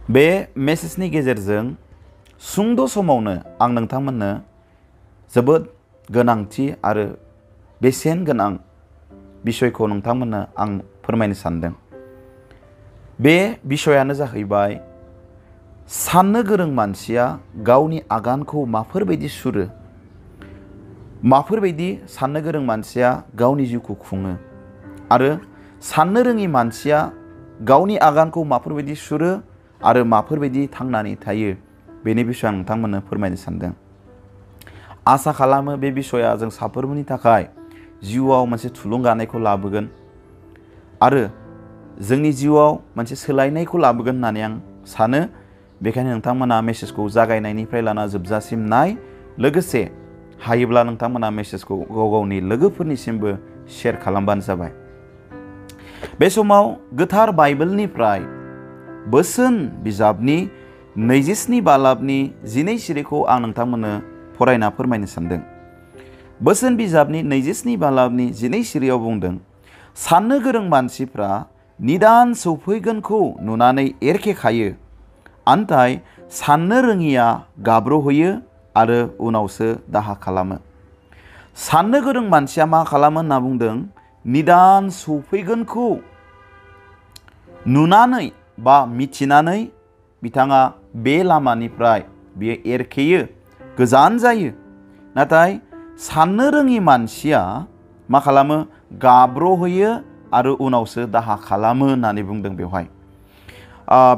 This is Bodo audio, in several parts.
बे मेसेजनि गेजेरजों सुंद' समावनो आं नोंथांमोननो जोबोद गोनांथि आरो बेसेन गोनां बिषयखौ नोंथांमोननो आं फोरमायनो सानदों। बे बिषयानो जाहैबाय साननो गोरों मानसिया गावनि आगानखौ माफोरबायदि सुरो, माफोरबायदि साननो गोरों मानसिया गावनि जिउखौ खुङो आरो साननो रोङि मानसिया गावनि आगानखौ माफोरबायदि सुरो आरो माफोरबायदि थांनानै थायो, बेनि बिषय आं नोंथांमोननो फोरमायनो सानदों। आसा खालामो बे बिषया जों साफ्रोमनि थाखाय जिउआव मोनसे थुलुंगानायखौ लाबोगोन आरो जोंनि जिउआव मोनसे सोलायनायखौ लाबोगोन होननानै आं सानो। बेखायनो नोंथांमोना मेसेजखौ जागायनायनिफ्राय लाना जोबजासिम नाय, लोगोसे हायोब्ला नोंथांमोना मेसेजखौ गाव गावनि लोगोफोरनिसिमबो शेयार खालामबानो जाबाय। बे समाव गोथार बाइबेलनिफ्राय बोसोन बिजाबनि 27 बालाबनि 12 सिरिखौ आं नोंथांमोननो फरायना फोरमायनो सानदों। बोसोन बिजाबनि 27 बालाबनि 12 सिरियाव बुंदों, साननो गोरों मानसिफ्रा निदान सौफैगोनखौ नुनानै एरखेखायो, आन्थाय साननो रोङिया गाब्र'होयो आरो उनावसो दाहा खालामो। साननो गोरों मानसिया मा खालामो होनना बुंदों, निदान सौफैगोनखौ नुनानै बा मिथिनानै बिथाङा बे लामानिफ्राय बियो एरखेयो, गोजान जायो। नाथाय साननो रोङि मानसिया मा खालामो, गाब्र'होयो आरो उनावसो दाहा खालामो होननानै बुंदों। बेवहाय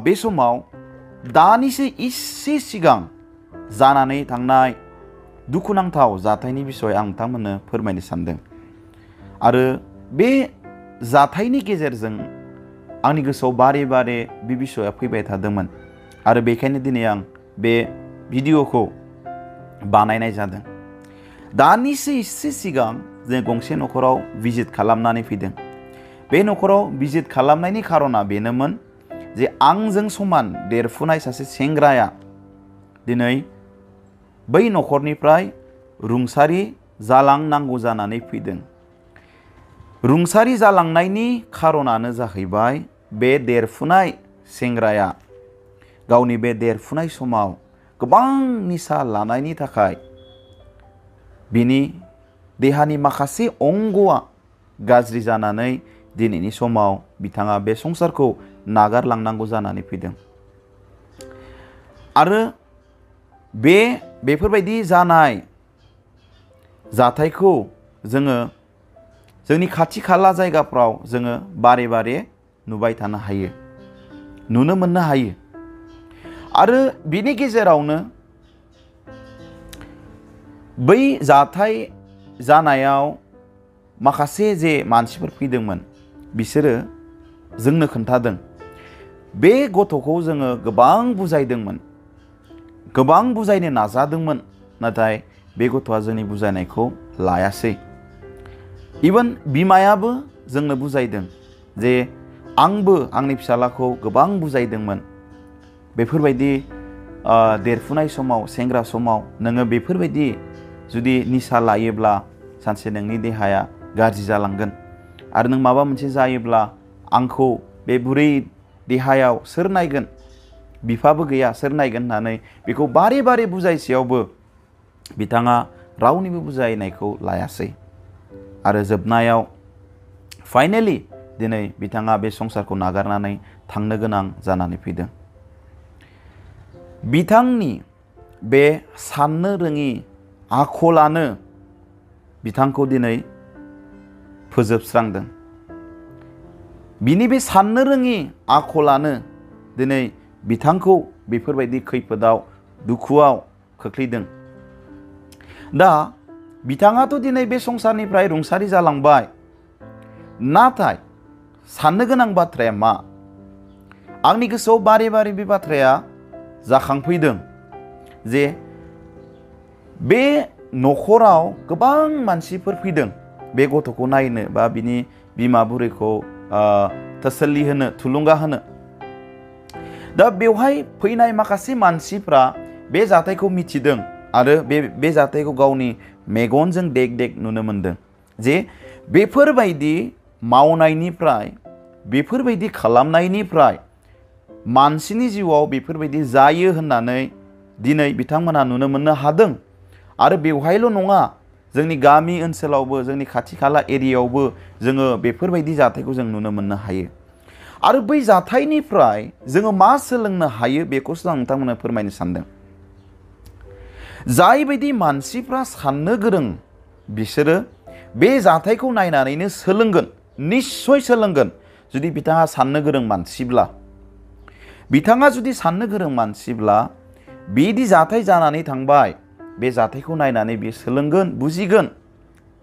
बे समाव दानिसो एसे सिगां जानानै थांनाय दुखुनांथाव जाथायनि बिसय आं नोंथांमोननो फोरमायनो सानदों आरो बे जाथायनि गेजेरजों आंनि गोसोआव बारे बारे बे बिसया फैबाय थादोंमोन आरो बेखायनो दिनै आं बे भिडिअखौ बानायनाय जादों। दानिसो एसे सिगां जों गंसे न'खराव भिजिट खालामनानै फैदों। बे न'खराव भिजिट खालामनायनि खारना बेनोमोन जे आंजों समान देरफुनाय सासे सेंग्राया दिनै बै न'खरनिफ्राय रुंसारि जालांनांगौ जानानै फैदों। रुंसारि जालांनायनि खारनानो जाहैबाय बे देरफुनाय सेंग्राया गावनि बे देरफुनाय समाव गोबां निसा लानायनि थाखाय बिनि देहानि माखासे अंगआ गाज्रि जानानै दिनैनि समाव बिथाङा बे संसारखौ नागारलांनांगौ जानानै फैदों। आरो बेफोरबायदि जानाय जाथायखौ जोङो जोंनि खाथि खाला जायगाफ्राव जोङो बारे बारे नुबाय थानो हायो, नुनो मोननो हायो। आरो बिनि गेजेरावनो बै जाथाय जानायाव माखासे जे मानसिफोर फैदोंमोन, बिसोरो जोंनो खोन्थादों बे गथ'खौ जोङो गोबां बुजायदोंमोन, गोबां बुजायनो नाजादोंमोन, नाथाय बे गथ'आ जोंनि बुजायनायखौ लायासै। इभेन बिमायाबो जोंनो बुजायदों जे आंबो आंनि फिसालाखौ गोबां बुजायदोंमोन, बेफोरबायदि देरफुनाय समाव सेंग्रा समाव नोङो बेफोरबायदि जुदि निसा लायोब्ला सानसे नोंनि देहाया गाज्रि जालांगोन आरो नों माबा मोनसे जायोब्ला आंखौ बे बुरै देहायाव सोर नायगोन, बिफाबो गैया सोर नायगोन होननानै बेखौ बारे बारे बुजायसेयावबो बिथाङा रावनिबो बुजायनायखौ लायासै। आरो जोबनायाव फाइनेलि दिनै बिथाङा बे संसारखौ नागारनानै थांनो गोनां जानानै फैदों। बिथांनि बे साननो रोङि आखलानो बिथांखौ दिनै फोजोबस्रांदों। बिनि बे साननो रोङि आखलानो दिनै बिथांखौ बेफोरबायदि खैफोदाव दुखुआव खोख्लैदों। दा बिथाङाथ' दिनै बे संसारनिफ्राय रुंसारि जालांबाय, नाथाय साननो गोनां बाथ्राया मा? आंनि गोसोआव बारे बारे बे बाथ्राया जाखांफैदों जे बे न'खराव गोबां मानसिफोर फैदों बे गथ'खौ नायनो बा बिनि बिमा बुरैखौ तसल्ली होनो, थुलुंगा होनो। दा बेवहाय फैनाय माखासे मानसिफ्रा बे जाथायखौ मिथिदों आरो बे जाथायखौ गावनि मेगनजों देग देग नुनो मोनदों जे बेफोरबायदि मावनायनिफ्राय, बेफोरबायदि खालामनायनिफ्राय मानसिनि जिउआव बेफोरबायदि जायो होननानै दिनै बिथांमोना नुनो मोननो हादों। आरो बेवहायल' नङा, जोंनि गामि ओनसोलावबो जोंनि खाथि खाला एरियायावबो जोङो बेफोरबायदि जाथायखौ जों नुनो मोननो हायो। आरो बै जाथायनिफ्राय जोङो मा सोलोंनो हायो बेखौसो आं नोंथांमोननो फोरमायनो सानदों। जायबायदि मानसिफ्रा साननो गोरों बिसोरो बे जाथायखौ नायनानैनो सोलोंगोन, निस्सय सोलोंगोन। जुदि बिथाङा साननो गोरों मानसिब्ला, बिथाङा जुदि साननो गोरों मानसिब्ला बिदि जाथाय जानानै थांबाय, बे जाथायखौ नायनानै बियो सोलोंगोन, बुजिगोन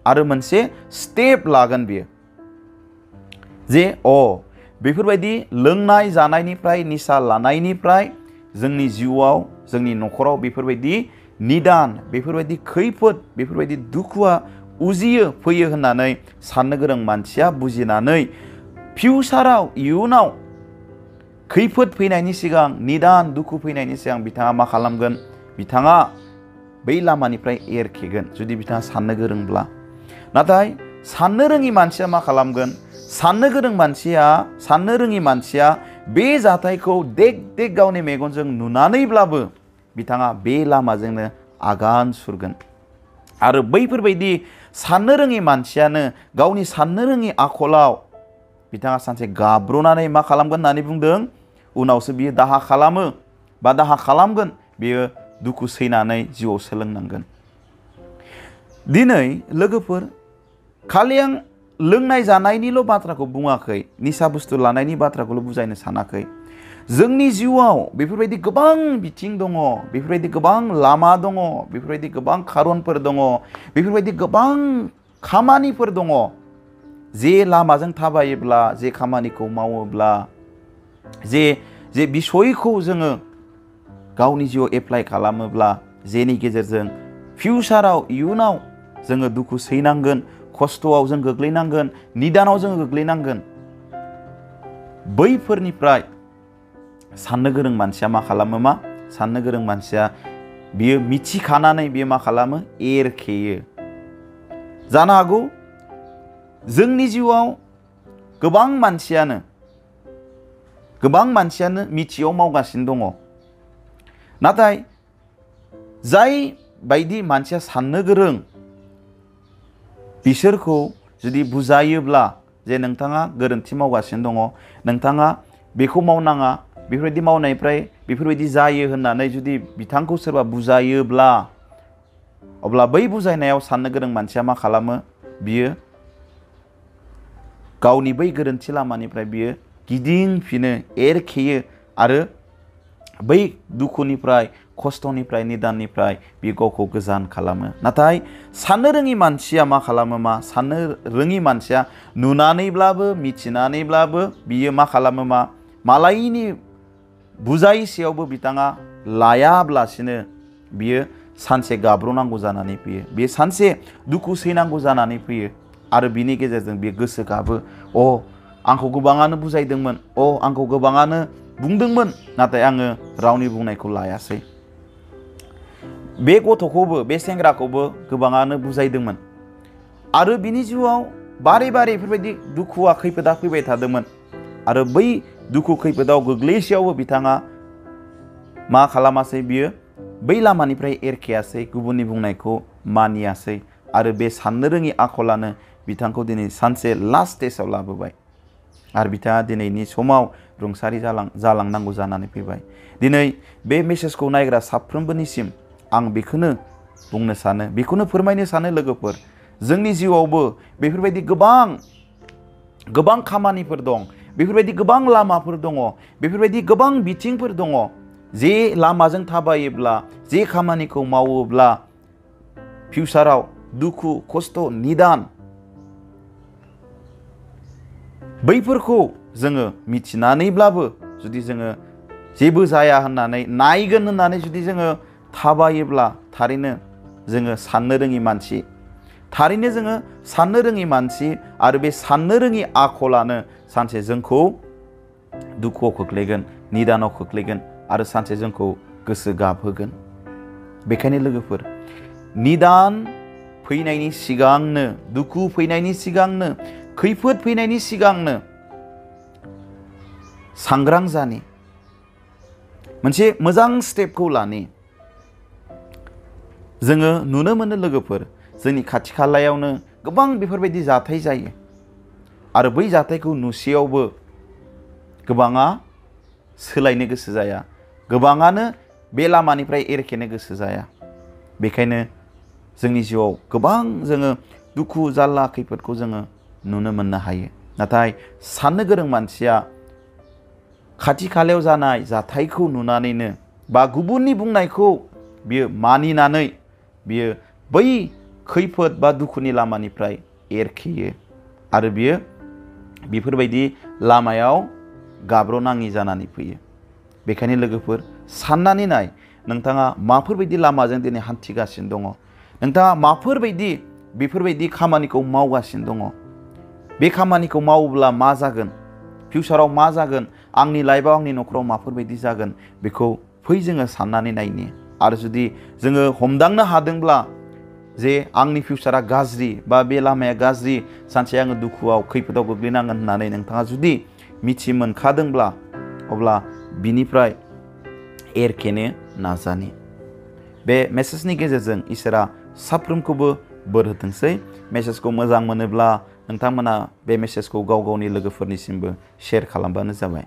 आरो मोनसे स्टेप लागोन बियो जे बेफोरबायदि लोंनाय जानायनिफ्राय, निसा लानायनिफ्राय जोंनि जिउआव, जोंनि न'खराव बेफोरबायदि निदान, बेफोरबायदि खैफोद, बेफोरबायदि दुखुआ फैयो होननानै साननो गोरों मानसिया बुजिनानै फिउचाराव, इयुनाव खैफोद फैनायनि सिगां, निदान दुखु फैनायनि सिगां बिथाङा मा खालामगोन? बिथाङा बै लामानिफ्राय एरखेगोन, जुदि बिथाङा साननो गोरोंब्ला। नाथाय साननो रोङि मानसिया मा खालामगोन? साननो रोङि मानसिया बे जाथायखौ देग देग गावनि मेगनजों नुनानैब्लाबो बिथाङा बे लामाजोंनो आगान सुरगोन। आरो बैफोरबायदि साननो रोङि मानसियानो गावनि साननो रोङि आखलाव बिथाङा सानसे गाब्र'नानै मा खालामगोन होननानै बुंदों? उनावसो बियो दाहा खालामो बा दाहा खालामगोन, बियो दुखु सैनानै जिउआव सोलोंनांगोन। दिनै लोगोफोर, खालि आं लोंनाय जानायनिल' बाथ्राखौ बुङाखै, निसा बुस्थु लानायनि बाथ्राखौल' बुजायनो सानाखै। जोंनि जिउआव बेफोरबायदि गोबां बिथिं दङ, बेफोरबायदि गोबां लामा दङ, बेफोरबायदि गोबां खारनफोर दङ, बेफोरबायदि गोबां खामानिफोर दङ। जे लामाजों थाबायोब्ला, जे खामानिखौ मावोब्ला, जे बिसयखौ जोङो गावनि जिउआव एप्लाइ खालामोब्ला, जेनि गेजेरजों फिउचाराव, इयुनाव जोङो दुखु सैनांगोन, खस्थ'आव जों गोग्लैनांगोन, निदानाव जों गोग्लैनांगोन। बैफोरनिफ्राय साननो गोरों मानसिया मा खालामो? साननो गोरों मानसिया बियो मिथिखानानै बियो मा खालामो? एरखेयो। जानो हागौ जोंनि जिउआव गोबां मानसियानो मिथियाव मावगासिनो दङ। नाथाय जाय बायदि मानसिया साननो गोरों, बिसोरखौ जुदि बुजायोब्ला जे नोंथाङा गोरोन्थि मावगासिनो दङ, नोंथाङा बेखौ मावनाङा, बेफोरबायदि मावनायनिफ्राय बेफोरबायदि जायो होननानै जुदि बिथांखौ सोरबा बुजायोब्ला, अब्ला बै बुजायनायाव साननो गोरों मानसिया मा खालामो? बियो गावनि बै गोरोन्थि लामानिफ्राय बियो गिदिंफिनो, एरखेयो आरो बै दुखुनिफ्राय, खस्थ'निफ्राय, निदाननिफ्राय बियो गावखौ गोजान खालामो। नाथाय साननो रोङि मानसिया मा खालामो? साननो रोङि मानसिया नुनानैब्लाबो, मिथिनानैब्लाबो बियो मा खालामो? मालायनि बुजायसेयावबो बिथाङा लायाब्लासिनो बियो सानसे गाब्र'नांगौ जानानै फैयो, बियो सानसे दुखु सैनांगौ जानानै फैयो। आरो बिनि गेजेरजों बियो गोसो गाबो, आंखौ गोबाङानो बुजायदोंमोन, आंखौ गोबाङानो बुंदोंमोन, नाथाय आङो रावनि बुंनायखौ लायासै। बे गथ'खौबो, बे सेंग्राखौबो गोबाङानो बुजायदोंमोन आरो बिनि जिउआव बारे बारे बेफोरबायदि दुखुआ, खैफोदा फैबाय थादोंमोन। आरो बै दुखु खैफोदाव गोग्लैसेयावबो बिथाङा मा खालामासै? बियो बै लामानिफ्राय एरखेयासै, गुबुननि बुंनायखौ मानियासै। आरो बे साननो रोङि आखलानो बिथांखौ दिनै सानसे लास्ट स्टेजाव लाबोबाय आरो बिथाङा दिनैनि समाव रुंसारि जालांनांगौ जानानै फैबाय। दिनै बे मेसेजखौ नायग्रा साफ्रोमबोनिसिम आं बेखौनो बुंनो सानो, बेखौनो फोरमायनो सानो लोगोफोर, जोंनि जिउआवबो बेफोरबायदि गोबां खामानिफोर दं, बेफोरबायदि गोबां लामाफोर दङ, बेफोरबायदि गोबां बिथिंफोर दङ। जे लामाजों थाबायोब्ला, जे खामानिखौ मावोब्ला फिउचाराव दुखु, खस्थ', निदान, बैफोरखौ जोङो मिथिनानैब्लाबो जुदि जोङो जेबो जाया होननानै, नायगोन होननानै जुदि जोङो थाबायोब्ला, थारैनो जोङो साननो रोङि मानसि। थारैनो जोङो साननो रोङि मानसि आरो बे साननो रोङि आखलानो सानसे जोंखौ दुखुआव खोख्लैगोन, निदानाव खोख्लैगोन आरो सानसे जोंखौ गोसो गाबहोगोन। बेखायनो लोगोफोर, निदान फैनायनि सिगांनो, दुखु फैनायनि सिगांनो, खैफोद फैनायनि सिगांनो सांग्रां जानि, मोनसे मोजां स्टेपखौ लानि जोङो नुनो मोनो लोगोफोर जोंनि खाथि खालायावनो गोबां बेफोरबायदि जाथाय जायो आरो बै जाथायखौ नुसेयावबो गोबाङा सोलायनो गोसो जाया गोबाङानो बे लामानिफ्राय एरखेनो गोसो जाया बेखायनो जोंनि जिउआव गोबां जोङो दुखु जारला खैफोदखौ जोङो नुनो मोननो हायो नाथाय साननो गोरों मानसिया खाथि खालायाव जानाय जाथायखौ नुनानैनो बा गुबुननि बुंनायखौ बियो मानिनानै बियो बै खैफोद बा दुखुनि लामानिफ्राय एरखेयो आरो बियो बेफोरबायदि लामायाव गाब्र'नाङि जानानै फैयो बेखायनो लोगोफोर साननानै नाय नोंथाङा माफोरबायदि लामाजों दिनै हान्थिगासिनो दङ नोंथाङा माफोरबायदि बेफोरबायदि खामानिखौ मावगासिनो दङ बे खामानिखौ मावोब्ला मा जागोन फिउचाराव मा जागोन आंनि लाइफआव आंनि न'खराव माफोरबायदि जागोन बेखौ फै जोङो साननानै नायनि आरो जुदि जोङो हमदांनो हादोंब्ला जे आंनि फिउचारा गाज्रि बा बे लामाया गाज्रि सानसे आङो दुखुआव खैफोदाव गोग्लैनांगोन होननानै नोंथाङा जुदि मिथि मोनखादोंब्ला अब्ला बिनिफ्राय एरखेनो नाजानि बे मेसेजनि गेजेरजों इसोरा साफ्रोमखौबो बोर होथोंसै मेसेजखौ मोजां मोनोब्ला नोंथांमोना बे मेसेजखौ गाव गावनि लोगोफोरनिसिमबो शेयार खालामबानो जाबाय।